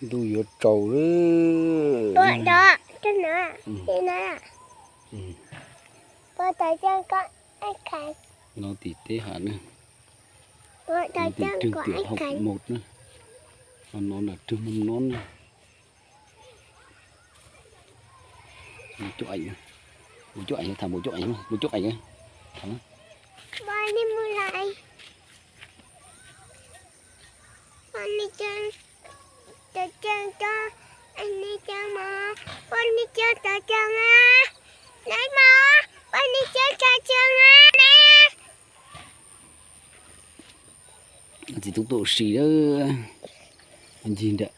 Ntuj yuav tsaus lawm. Ua dog, ua dog, ua dog. Ua dog coj koj ib khais. No tim teb hav na. Ua dog coj koj ib khais. Tim rwg tiam hauv mos na. Ho no nram rwg mos no na. Mus cuab eem, mus cuab eem, tham mus cuab eem, mus cuab eem. Poj niam mus lawm. Poj niam cov tawv tsees cov, poj niam cov mos, poj niam cov tawv tsees a, neb mos, poj niam cov tawv tsees a, neb. Txiv tub tuaj ua si lawm, ncig nram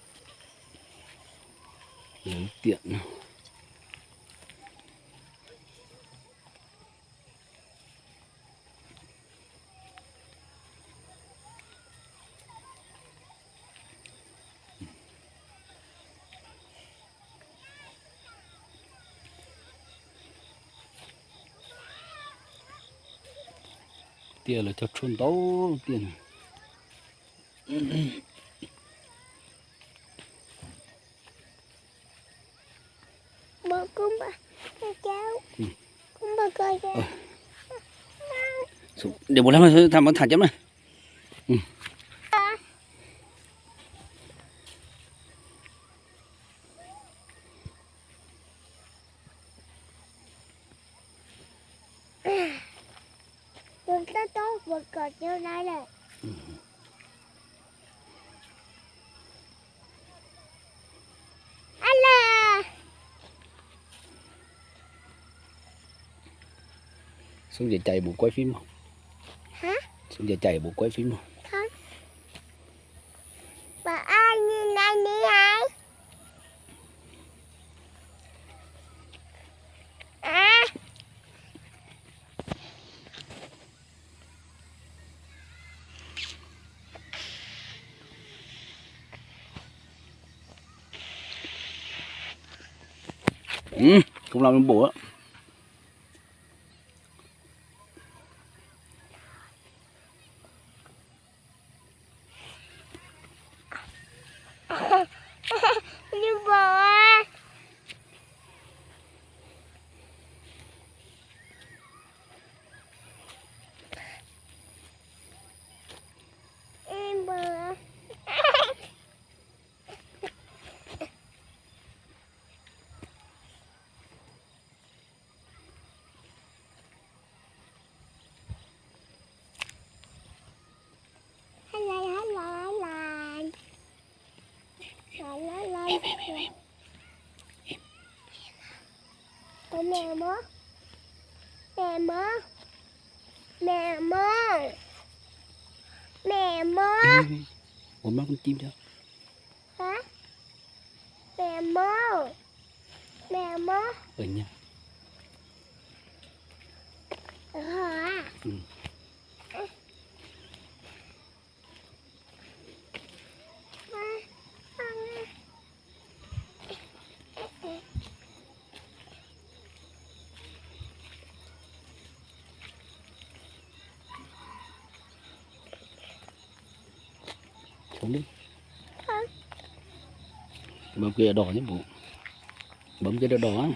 lawv tiam no. Tiaj lawv cog tshuaj ntau tiaj na. Ua, tham cov na. Xub ncaim cais mus kuaib fib mog. Xub ncaim cais mus kuaib fib mog. Koob laj npaum. Mẹ mó. Mẹ mó. Mẹ mó. Mẹ mó. Ua mab con chim cho. Hả? Mẹ mó. Mẹ mó. Ở nhà. Ở hả? Ừ. Bấm cái đỏ nhé bố. Bấm cái đỏ đỏ á.